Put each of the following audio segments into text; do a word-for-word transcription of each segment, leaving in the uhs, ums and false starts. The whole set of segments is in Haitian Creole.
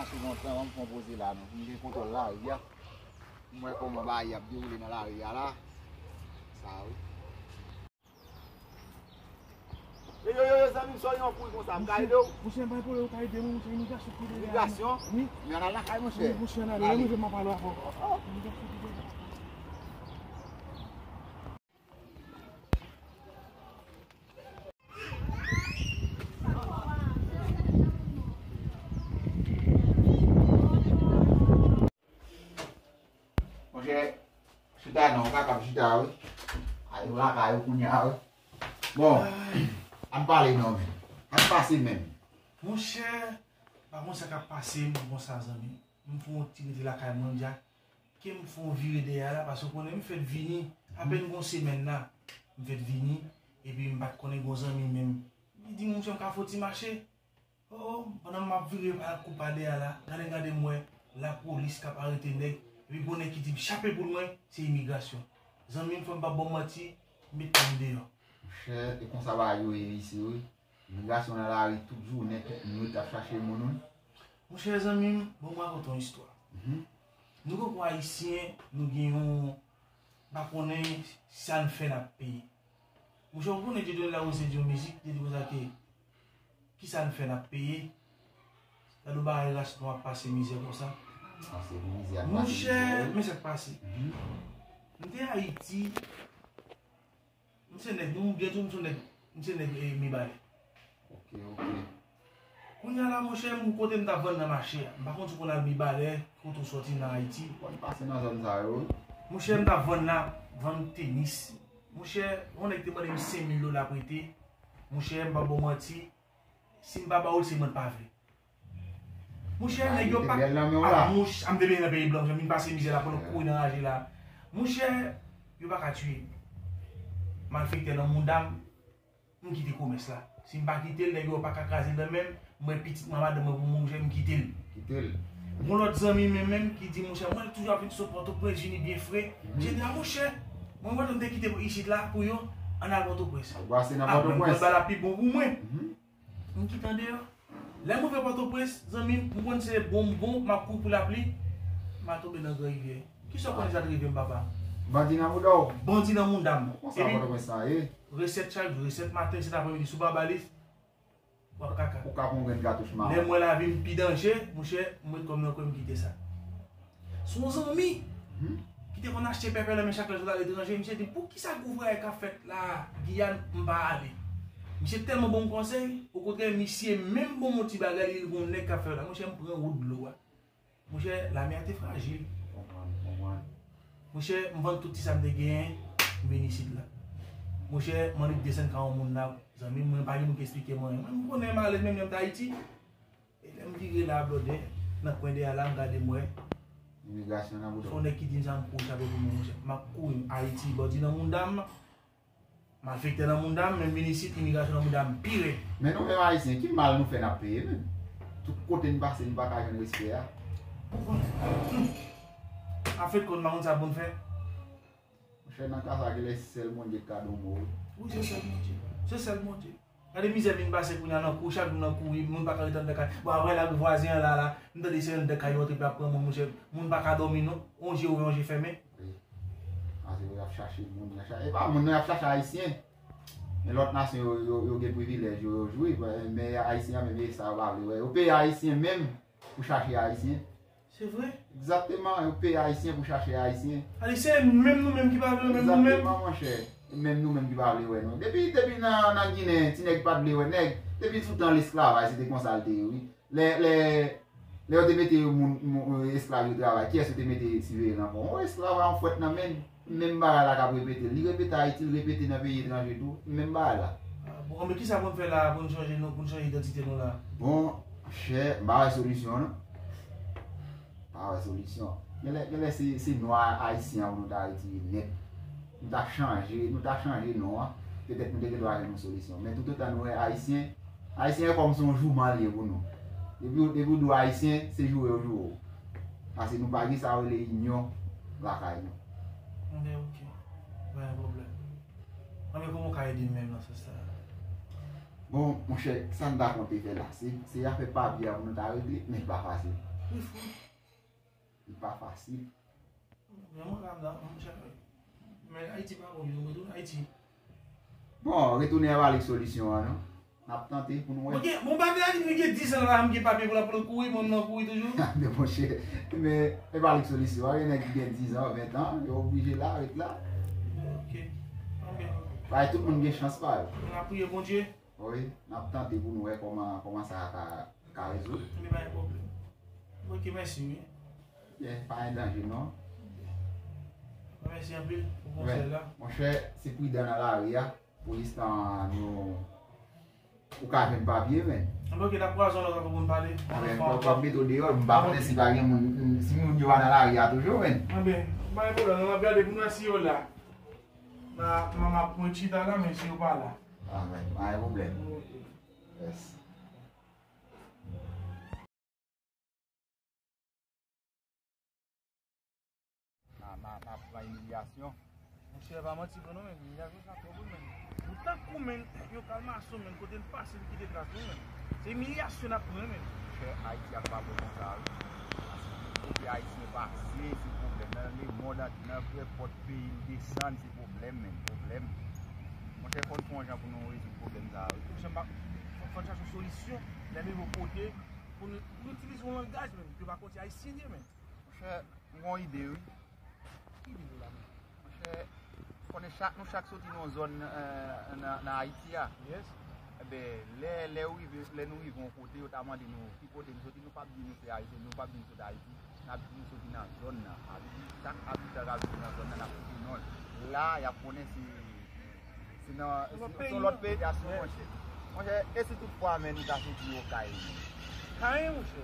Pase lontan, m pran poze la, non. M gen kontwòl lari a. M wè kòman bagay ap dewoule nan lari a la. Sa, wi. Yo, yo, yo, yo, zanmi m, sa w yon kouri konsa, m ka ede w? Monchè, bay pwoblèm, ou ka ede mwen, monchè, imigrasyon ki dèyè. Imigrasyon? Wi. Men ann al lakay, monchè. Wi, monchè, ann al. Lè m rive, m ap pale avè w. Imigrasyon ki dèyè. Monchè, chita non, ou pa kab chita, wi. Ay, ou lakay ou kounye a, wi. Bon, ann pale non, men. Sa k pase menm? Monchè, pa konn sa k ap pase m konsa, zanmi. M fè yon ti rete lakay mwen, m di a, ke m fè yon vire dèyè a la, paske w konnen m fèt vini, apèn gon semèn la, m fèt vini, epi m pa t konnen gon zanmi menm. Li di, "Monchè, m ka fè yon ti mache?" Oh, oh, pandan m ap vire pa kou pa dèyè a la, gade m gade m wè lapolis k ap arete nèg, epi gon nèg ki di m chape poul mwen, se imigrasyon. Zanmi m, fò m pa ba w manti, m met kò m deyò. Monchè, e konsa bagay yo ye isi, wi. Imigrasyon nan lari tout jounen, tout nwit ap chache moun, wi. Monchè, zanmi m, bon, m rakonte yon istwa. Mhm. Nou tankou Ayisyen, nou gen yon, m pa konnen sa n fè n ap peye. Monchè, ou konnen Dieudonné Larose di yon mizik, li di konsa ke, "Kisa n fè n ap peye?" Gade yon bagay ras nou ap pase mizè konsa. Pase mizè, ap pase mizè. Monchè, men sa k pase. Mhm. M te Ayiti, m se nèg, nou byen tou, m se nèg, m se nèg, eh, Mibalè. Ok, ok. Kounye a la, monchè, m kote m t ap vann nan mache a. M pa konn si w konn al Mibalè, kote w sòti nan Ayiti. Konn pase nan zòn sa yo, wi. Monchè, m t ap vann la, vann tenis. Monchè, yon nèg te mande m senk mil dola prete. Monchè, m pa ba w manti. Si m pa ba w l, se mwen k pa vle. Monchè, nèg yo pa. Ah, monchè, m te byen nan peyi blan, monchè, m vin pase mizè la, pandan m kouri nan raje la. Monchè, yo pa ka tiye m. Malfektè nan mouda m, m kite komès la. Si m pa kite l, nèg yo pa ka kraze l nan men m. M wè pitit mwen, madanm mwen, pou mwen, monchè, m kite l. Kite l. Gon lòt zanmi m menm ki di, monchè, mwen toujou ap vin sot Pòtoprens, vini byen fre. Mhm. Monchè, di a, monchè, mwen wè m te kite isit la pou yo, ann al Pòtoprens. Al brase nan Pòtoprens. Ah, mwen, mwen ba l ap pi bon pou mwen. Mhm. M kite andeyò. Lè m rive Pòtoprens, zanmi m, m konn se bonbon, m ap kouri pou lapli, m al tonbe nan Gran Rivyè. Kisa w konnen sa t rive m, papa? Bandi nan mouda w? Bandi nan mouda m. Konsa Pòtoprens sa ye? Epi, resèt chak jou, resèt maten, resèt aprèmidi, si w pa ba li, w ap kaka. Ou ka pran yon grenn katouch mawon. Lè m wè lavi m pi danje, monchè, m met kò m nan kwen, m kite sa. Se yon zanmi ki te konn achte pèpè nan men chak lè sot aletranje, misye di m, "Poukisa gwo vwayay k ap fèt la, Giyàn, m pa ale?" Misye tèlman ban m konsèy, okontrè, misye menm ban m yon ti bagay, li di, "Gon nèg k ap fè la." Monchè, m pran wout dlo a. Monchè, lame a te frajil. Konprann, konprann. Monchè, m vann tout ti sa m te genyen, m vin isit la. Monchè, m annik desann ka yon moun la, zanmi m, mwen pa gen moun ki eksplike mwen anyen. Mwen, m konnen m alèz menm jan m t Ayiti. E lè m vire la, blòdè, nan kwen dèyè a la, m gade m wè. Imigrasyon nan bouda w. Se yon nèg ki di m sa, m kouri chape pou mwen, monchè. M ap kouri, Ayiti, bandi nan mouda m, malfektè nan mouda m, men m vin isit, imigrasyon nan mouda m pi rèd. Men nou menm Ayisyen, ki mal nou fè n ap peye menm? Tout kote n pase, n pa ka jwenn respè a. Ou konnen. Afèt konn pa konn sa pou n fè. Monchè, nan ka sa, genlè se sèl Bondye ki ka di yon mo, wi. Wi, se sèl Bondye. Se sèl Bondye. Gade mizè m vin pase kounye a nan kou, chak jou nan kouri, moun pa ka ret anndan kay. Bon, apre lari vwazen an la, la, m tande se anndan kay yo antre pou y ap pran moun, monchè. Moun pa ka dòmi non, yon je ouvè, yon je fèmen. Wi. Ase yo ap chache moun, y ap chache, e pa moun non, y ap chache Ayisyen. Men lòt nasyon yo, yo, yo gen privilèj yo, yo jwi, men Ayisyen an menm, e sa yo pa vle wè. Yo peye Ayisyen menm pou chache Ayisyen. Se vre? Egzakteman, yo peye Ayisyen pou chache Ayisyen. Alè, se menm nou menm ki pa vle menm nou menm. Egzakteman, monchè. Menm nou menm ki pa vle wè nou. Depi, depi nan, nan Ginen, ti nèg pa t vle wè nèg. Depi sou tan lesklavaj, se te konsa l te ye, wi. Lè, lè, lè yo te mete moun, moun, esklav yo travay, kiyès yo te mete siveye nan pon? Yon esklav a yon fwèt nan men l. Menm bagay la k ap repete. Li repete Ayiti, li repete nan peyi etranje tou. Menm bagay la. Ah, bon, men kisa pou n fè la pou n chanje non, pou n chanje idantite nou la? Bon, chè, m pa wè solisyon, non. M pa wè solisyon. Genlè, genlè se, se nwa ayisyen an pou nou ta retire nèt. Nou ta chanje, nou ta chanje non an. Petèt nou te gen dwa jwenn yon solisyon. Men toutotan nou wè ayisyen, ayisyen e kòm se yon jouman li ye pou nou. Depi, depi w di w ayisyen, se joure yo joure w. Paske nou pa gen sa yo rele inyon lakay nou. Ok, ok. Pa gen pwoblèm. Anben, kòman w ka ede m menm nan sans sa a? Bon, monchè, sa n ta konte fè la, se, se afè papye a pou nou ta regle, men li pa fasil. Wi, frè. Li pa fasil. Men mwen ka m nan, mwen chak. Men Ayiti pa bon, nou retounen Ayiti. Bon, retounen a pa lik solisyon an, non? N ap tante pou nou wè. Ok, bon, pa vle di m gen dizan la, m gen papye pou la, pou l kouri, mwen m nan kouri toujou. Men monchè, men e pa lik solisyon an, gen nèg ki gen dizan, ventan, yo oblije la, ret la. Ok. Ok. Bay tout moun gen chans pa yo. N ap priye Bondye. Wi, n ap tante pou nou wè kòman, kòman sa a ka, ka rezoud. Ebyen, pa gen pwoblèm. Ok, mèsi, wi. Byen, pa gen danje, non. Mèsi anpil pou konsèy la. Monchè, se pridan nan lari a. Pou lestan, nou, ou ka jwenn papye, men. Anben, ok, n ap kwaze yon lòt fwa pou n pale. Anben, w ap mete w deyò, m pa konnen si pa gen moun, si moun yo pa nan lari a toujou, men. Anben, pa gen pwoblèm, n ap gade pou n wè si yo la. Nan, nan, m ap mwen chita la, men si yo pa la. Anben, pa gen pwoblèm. Ok. Yes. N a, n a, n a pran imilyasyon. Monchè, pa manti vre non, men imilyasyon sa twòp wi, men. Ou tankou, men, yon kalmason, men, kote l pase, l kite tras li, men. Se imilyasyon n ap pran, men. Monchè, Ayiti ap pa bon konsa, wi. Paske kote Ayisyen pase, se pwoblèm. Nan lemond antye, nan nenpòt peyi l desann, se pwoblèm, men, pwoblèm. Monchè, fò n fè yon jan pou nou rezoud pwoblèm sa a, wi. Monchè, m pa, fò, fò n chache yon solisyon, lè nou rive yon kote, pou nou, pou nou itilize yon langaj, men, ke pa konn se Ayisyen ye, men. Monchè, m gen yon ide, wi. Ki ide w la, men? Monchè, konnen chak, nou chak soti nan yon zòn, euh, nan, nan Ayiti a. Yes. Enben, lè, lè ou rive, lè nou rive yon kote, yo ta mande nou ki kote nou soti, nou p ap di nou se Ayisyen, nou p ap di nou soti Ayiti. N ap di nou soti nan zòn nan. Sa vle di, chak abitan k ap viv nan zòn nan, n ap site non l. La, y ap konnen se Se nan, se yon lòt peyi, a sou monchè. Monchè, e si tout fwa, men, nou ta soti Okay, men? Kayen, monchè.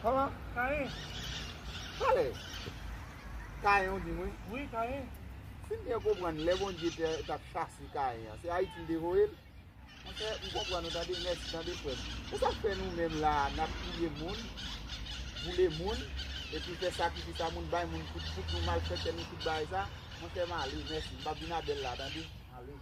Kòman? Kayen. Pale. Kayen, ou di mwen? Wi, Kayen. Si m byen konprann, lè Bondye te, t ap chase Kayen an, se Ayiti l te voye l? Monchè, m konprann ou, tande, mèsi, tande, frè m. Se sa k fè nou menm la, n ap touye moun, boule moun, epi fè sakrifis a moun, bay moun kout poud, nou malfektè, nou tout bagay sa. Monchè, m ale, mèsi. M p ap vin a bèl la, tande. M ale.